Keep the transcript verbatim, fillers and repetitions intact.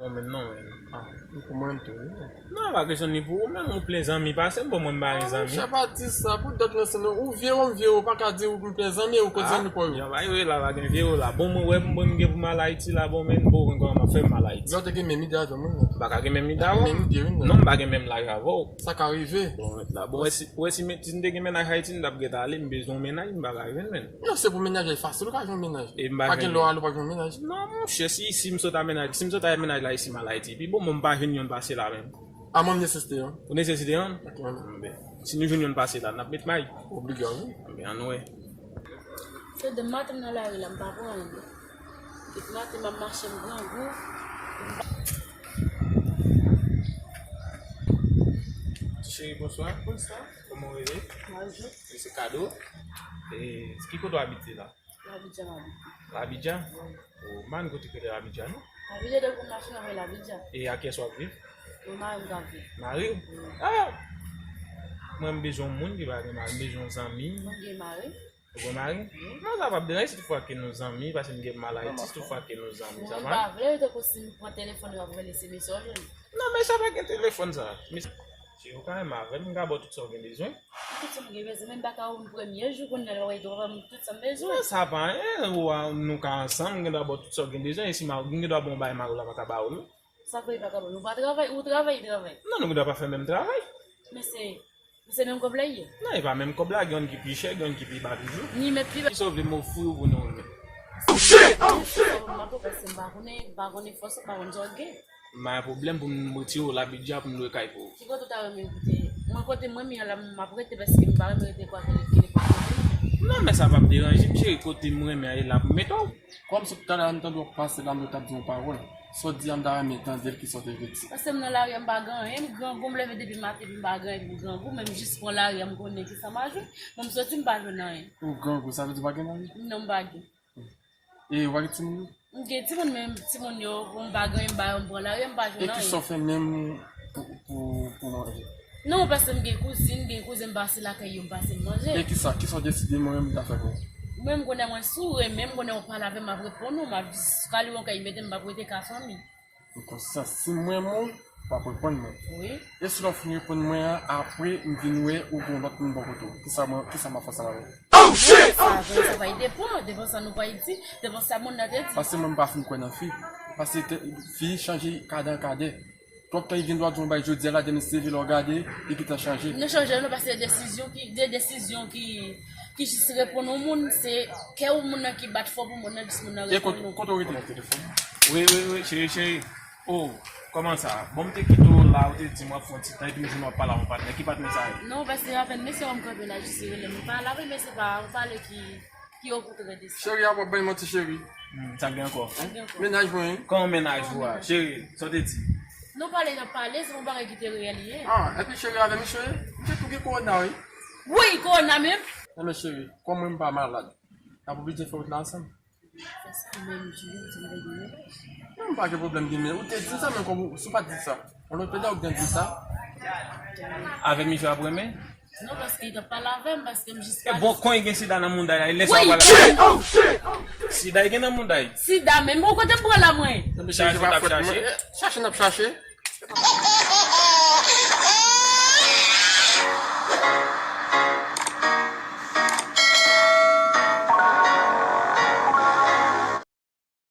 Mwen menm non, men. Ah, ni pou mwen tou, wi. Non, pa kesyon ni pou ou menm, ou plen zanmi pase m, bon, mwen m pa gen zanmi. Monchè, pa di sa, pou dòt nan se nou, ou vye ou, m vye ou, pa ka di ou m plen zanmi, ou kot zanmi pa yo. Yon bagay, wi, la, pa gen vye ou la. Bon, mwen, wè, mwen, m gen pou m al Ayiti la, bon, men, bon, mwen, kòman m ap fè m al Ayiti? Yo te gen menm ide avè mwen, non. M pa ka gen menm ide avè w. Menm ide, wi, non. Non, m pa gen menm laj avè w. Sa ka rive. Bon, mèt la. Bon, wè si, wè si, si m te gen mennaj Ayiti, m t ap gentan ale, m bezwen yon mennaj, m pa ka jwenn, men. Non, se pou mennaj la, e fasil, ou ka jwenn mennaj. E m pa jwenn. Pa gen lè w ale, ou pa jwenn mennaj. Non, monchè, si, si m sot a mennaj, si m sot a mennaj la, isi m al Ayiti, pi bon, mwen m pa jwenn yonn pase la menm. A mwen m nesesite yonn. Ou nesesite yonn? Ok, mwen. Bon, ben, si nou jwenn yonn pase la, n ap met may. Obliga, wi. Bon, ben, ann wè. Se de maten m nan lari la, m pa pran anyen. Depi maten m ap mache, m grangou. Cheri, bonswa. Bonswa. Kòman w rele? Bonjou. Mwen se Kado. E ki kote w abite la? Labidjan m abite. Labidjan? Wi. O, m pa konn kote ki rele Labidjan, non. Labidjan depi w mache nan men Labidjan. E ak kiyès w ap viv? Mwen mari m k ap viv. Mari w? Wi. Ah! Mwen m bezwen yon moun ki pa gen mari, m bezwen yon zanmi. Mwen gen mari. Ou gen mari? Wi. Non, sa p ap deranje si toutfwa ke nou zanmi, paske m gen mal a iti, si toutfwa ke nou zanmi, sa va? Mwen pa vle, tankou si m pran telefòn, m ap rele se mesye w jwenn. Non, men sa pa gen telefòn sa. Mesye, si ou ka renmen avè m, m ka ba w tout sa w gen bezwen. Tout sa m gen bezwen, men m pa ka wè w premye jou, kounye a lè w ede w avè m tout sa m bezwen. Non, sa pa anyen, ou a, nou ka ansanm, m gen dwa ba w tout sa w gen bezwen, e si ma, m gen dwa ba w yon bagay mari w la pa ka ba w, non. Sa fè li pa ka ba w, nou pa travay, ou travay, li travay. Non, nou gen dwa pa fè menm travay. Men se, se menm kòb la ye. Non, e pa menm kòb la, gen youn ki pi chè, gen youn ki pi ba toujou. Ni menm pi ba. Kisa w vle m ofri w pou nou renmen? Oh shit! Oh shit! Sa pou m ap ofri, paske m pa konnen, m pa konnen fòs ou, m pa konn sa w gen. M pa gen pwoblèm pou m retire w Labidjan pou m lwe kay pou ou. Ki kote w ta renmen m kite? Mwen kote mwen, m ye la, m ap rete paske m pa renmen rete kwa kele, kele kote. Non, men sa p ap deranje m, cheri, kote m renmen a, e la pou m mete w. Kòmsi talè a m tande w ap pase la, m t ap di yon pawòl. Sa w di a, m ta renmen tande l, kisa w te vle di. Paske m nan lari a, m pa gen anyen, m grangou, m leve depi maten, m pa gen anyen, m grangou, men m jis pran lari a, m konnen kisa m a jwenn. Bon, m soti, m pa jwenn anyen. Ou grangou, sa vle di w pa gen mari? Non, m pa gen. E w pa gen timoun? M gen timoun, men timoun yo, bon, m pa gen anyen, m pa, m pran lari a, m pa jwenn anyen. E kisa w fè menm pou, pou, pou manje? Non, paske m gen kouzin, m gen kouzen, m pase lakay yo, m pase m manje. E kisa, kisa w deside mwen menm m ta fè pou ou? Mwen, m konnen mwen si w renmen m, konnen w pale avè m, m ap reponn ou, m ap jis kale yon kay mete m, m ap rete ka fanmi. M konn sa, si m renmen w, w ap reponn mwen. Wi. E si lè w fin reponn mwen an, apre, m vin wè ou gen yon lòt moun bò kote w. Kisa mwen, kisa m ap fè ansanm avè w? Oh shit! Sa, sa va depan, depan sa nou pral di, depan sa moun nan te di. Paske mwen, m pa fin kwè nan fi. Paske fi chanje kadè an kadè. Twòp tan, li gen dwa di yon bagay jodi a la, demen se vre lè w gade, li gentan chanje. Non chanje non, paske desizyon ki, de desizyon ki, ki jis reponn yon moun, se kè yon moun nan ki bat fò pou moun nan, jis moun nan reponn ou. E kote, kote w rete? Wi, wi, wi, cheri, cheri. Oh, kòman sa? Bon, m te kite w la, ou te di m w ap fè yon ti tan, epi m jwenn w ap pale a yon patnè. Ki patnè sa ye? Non, paske apèn mesye a m kanpe la, jis li rele m. M pale avè l, men se pa yon pale ki ki okontrè de sa. Cheri a, w ap ban m manti, cheri. Hmm, sa gen ankò? Sa gen ankò. Mennaj mwen, wi. Kòman mennaj ou a? Cheri, sa w te di? Nou pale, n ap pale, se yon bagay ki te reyèl ye. Ah, epi cheri avè misye, misye tou gen kowona, wi. Wi, kowona menm. Enben cheri, kòm mwen m pa malad, n ap oblije fè wout la ansanm. Paske menm jou yo di m te gen mennaj. Non, m pa gen pwoblèm gen mennaj. Ou te di sa, men kòm ou, si w pa t di sa, yon lòt lè w t ap di sa. Avè misye w ap renmen? Non, paske li t ap pale avè m, paske m jis pale. E bon, kon li gen sida nan mouda la, e lè sa w pale avè l. Sida li gen nan mouda l. Sida menm, bon, kote m pran la mwen? Chache n ap chache. Chache n ap chache.